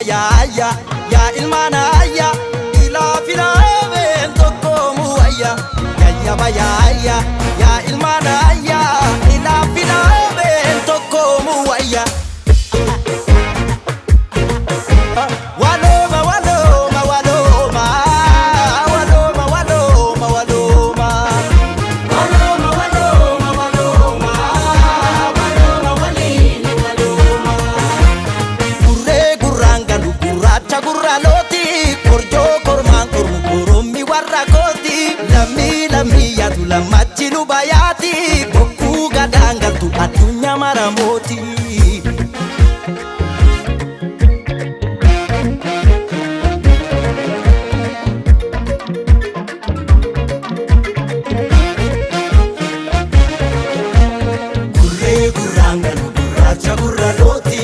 Yaayya yaa ilmaan ayya ilaa filaameen tokkoomu wayya yayyaba yaayya yaa ilmaan ayya ilaa filaameen tokkoomu wayya. Walooma walooma walooma walooma walooma walooma. Walooma walooma walooma walooma waliin walooma. Gurree gurraan galu gurraacha gurra looti korjoo kormaan kormu korommi warra kooti lammii lammii yaatu lammachi luba yaati bokkuu gadaan galtu addunyaa mara mooti. Gurree gurraan galu gurraacha gurra looti.